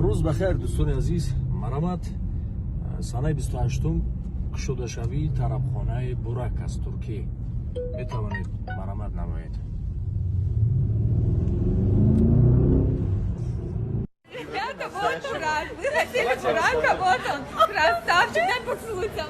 Рӯз бахайр, дӯстони азиз. Марамат, санаи 28-ум кушодашавии тарабхонаи Бурак аз Туркӣ. Метавонед марамат намоед. Ребята, вот Бурак. Вы хотели Бурака, вот он. Красавчик, дай поцелуйте.